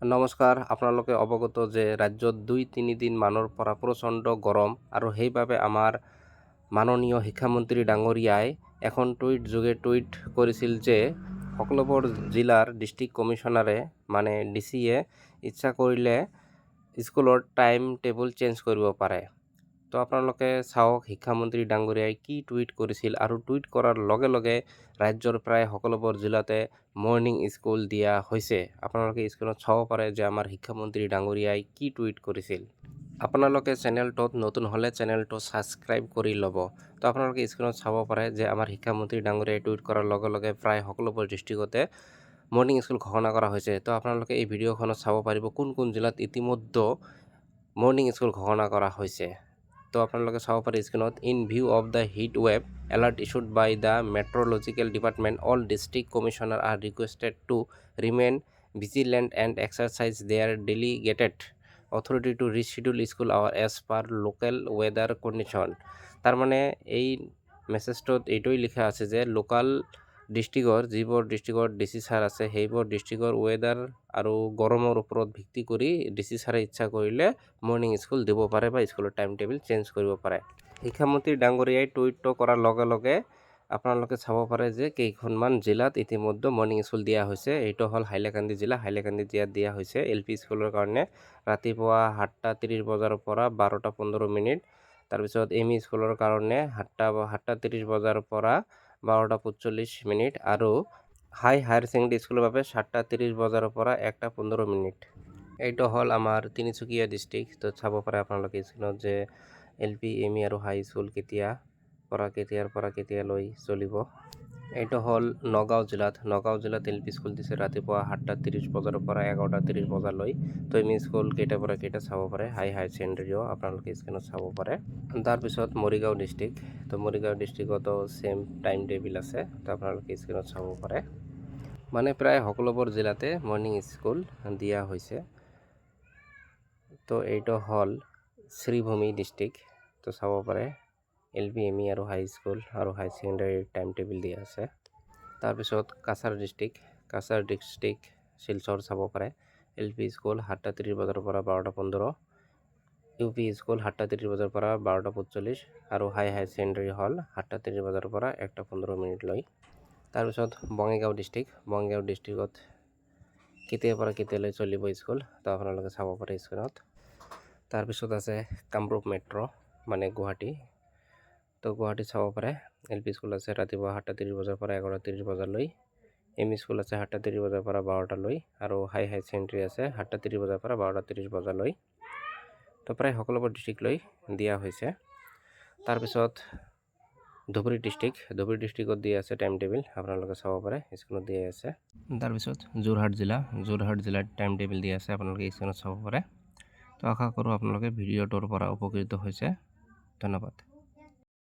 নমস্কাৰ। আপোনালোকে অৱগত যে ৰাজ্যত 2-3 দিন মানৰ পৰা প্ৰচণ্ড গৰম আৰু সেইবাবে আমাৰ মাননীয় শিক্ষামন্ত্ৰী ডাঙৰীয়াই এখন টুইট যোগে টুইট কৰিছিল যে সকলোবোৰ জিলাৰ ডিষ্ট্ৰিক্ট কমিশ্যনাৰে, মানে ডিচিয়ে ইচ্ছা কৰিলে স্কুলৰ টাইম টেবুল চেঞ্জ কৰিব পাৰে। তো আপোনালোকে চাওক, শিক্ষামন্ত্ৰী ডাঙৰীয়াই কি টুইট কৰিছিল আৰু টুইট কৰাৰ লগে লগে ৰাজ্যৰ প্ৰায় সকলোবোৰ জিলাতে মৰ্ণিং স্কুল দিয়া হৈছে। আপোনালোকে স্ক্ৰীণত চাব পাৰে যে আমাৰ শিক্ষামন্ত্ৰী ডাঙৰীয়াই কি টুইট কৰিছিল। আপোনালোকে চেনেলটোত নতুন হ'লে চেনেলটো ছাবস্ক্ৰাইব কৰি ল'ব। তো আপোনালোকে স্ক্ৰীণত চাব পাৰে যে আমাৰ শিক্ষামন্ত্ৰী ডাঙৰীয়াই টুইট কৰাৰ লগে লগে প্ৰায় সকলোবোৰ ডিষ্ট্ৰিক্টতে মৰ্ণিং স্কুল ঘোষণা কৰা হৈছে। তো আপোনালোকে এই ভিডিঅ'খনত চাব পাৰিব কোন কোন জিলাত ইতিমধ্যে মৰ্ণিং স্কুল ঘোষণা কৰা হৈছে। তো আপোনালোকে চাব পাৰে স্ক্ৰীণত, "In view of the heat wave alert issued by the Meteorological Department, all District Commissioner are requested to remain vigilant and exercise their delegated authority to reschedule school hour as per local weather condition." তাৰমানে এই মেছেজটোত এইটোৱেই লিখা আছে যে local ডিষ্ট্ৰিক্টৰ, যিবোৰ ডিষ্ট্ৰিক্টৰ D C sir আছে, সেইবোৰ ডিষ্ট্ৰিক্টৰ ৱেদাৰ আৰু গৰমৰ ওপৰত ভিত্তি কৰি ডি চি ছাৰে ইচ্ছা কৰিলে মৰ্ণিং স্কুল দিব পাৰে বা স্কুলৰ টাইম টেবুল চেঞ্জ কৰিব পাৰে। শিক্ষামন্ত্ৰী ডাঙৰীয়াই টুইটটো কৰাৰ লগে লগে আপোনালোকে চাব পাৰে যে কেইখনমান জিলাত ইতিমধ্যে মৰ্ণিং স্কুল দিয়া হৈছে। এইটো হ'ল হাইলাকান্দি জিলা। হাইলাকান্দি জিলাত দিয়া হৈছে এল পি স্কুলৰ কাৰণে ৰাতিপুৱা 7টা 30 বজাৰ পৰা 12টা 15 মিনিট। তাৰপিছত এম ই স্কুলৰ কাৰণে 7টা 30 বজাৰ পৰা 12টা 45 মিনিট আৰু হায়াৰ ছেকেণ্ডেৰী স্কুলৰ বাবে 7টা 30 বজাৰ পৰা 1টা 15 মিনিট। এইটো হ'ল আমাৰ তিনিচুকীয়া ডিষ্ট্ৰিক্ট। তো চাব পাৰে আপোনালোকে স্ক্ৰীণত যে এল পি, এম ই আৰু হাই স্কুল কেতিয়া পৰা কেতিয়াৰ পৰা কেতিয়ালৈ চলিব। এইটো হ'ল নগাঁও জিলাত। নগাঁও জিলাত এল পি স্কুল দিছে ৰাতিপুৱা 7টা 30 বজাৰ পৰা 11টা 30 বজালৈ। তো এম ই স্কুল কেইটাৰ পৰা কেইটা চাব পাৰে। হায়াৰ ছেকেণ্ডেৰীও আপোনালোকে স্ক্ৰীণত চাব পাৰে। তাৰপিছত মৰিগাঁও ডিষ্ট্ৰিক্ট। তো মৰিগাঁও ডিষ্ট্ৰিক্টতো ছেইম টাইম টেবুল আছে। তো আপোনালোকে স্ক্ৰীণত চাব পাৰে, মানে প্ৰায় সকলোবোৰ জিলাতে মৰ্ণিং স্কুল দিয়া হৈছে। তো এইটো হ'ল শ্ৰীভূমি ডিষ্ট্ৰিক্ট। তো চাব পাৰে, এল পি, এম ই আৰু হাই স্কুল আৰু হাই ছেকেণ্ডেৰী টাইম টেবুল দিয়া আছে। তাৰপিছত কাছাৰ ডিষ্ট্ৰিক্ট। কাছাৰ ডিষ্ট্ৰিক্ট শিলচৰ চাব পাৰে। এল পি স্কুল 7টা 30 বজাৰ পৰা 12টা 15, ইউ পি স্কুল 7টা 30 বজাৰ পৰা 12টা 45 আৰু হায়াৰ ছেকেণ্ডেৰী হ'ল 7টা 30 বজাৰ পৰা 1টা 15 মিনিটলৈ। তাৰপিছত বঙাইগাঁও ডিষ্ট্ৰিক্ট। বঙাইগাঁও ডিষ্ট্ৰিক্টত কেতিয়াৰ পৰা কেতিয়ালৈ চলিব স্কুল, তো আপোনালোকে চাব পাৰে স্ক্ৰীণত। তাৰপিছত আছে কামৰূপ মেট্ৰ', মানে গুৱাহাটী। তো গুৱাহাটীত চাব পাৰে, এল পি স্কুল আছে ৰাতিপুৱা 7টা 30 বজাৰ পৰা 11টা 30 বজালৈ, এম ই স্কুল আছে 7টা 30 বজাৰ পৰা 12টালৈ আৰু হায়াৰ ছেকেণ্ডেৰী আছে 7টা 30 বজাৰ পৰা 12টা 30 বজালৈ। তো প্ৰায় সকলোবোৰ ডিষ্ট্ৰিক্ট লৈ দিয়া হৈছে। তাৰপিছত ধুবুৰী ডিষ্ট্ৰিক্ট। ধুবুৰী ডিষ্ট্ৰিক্টত দিয়া আছে টাইম টেবুল, আপোনালোকে চাব পাৰে, স্ক্ৰীণত দিয়া আছে। তাৰপিছত যোৰহাট জিলা। যোৰহাট জিলাত টাইম টেবুল দিয়া আছে, আপোনালোকে স্ক্ৰীণত চাব পাৰে। তো আশা কৰোঁ আপোনালোকে ভিডিঅ'টোৰ পৰা উপকৃত হৈছে। ধন্যবাদ।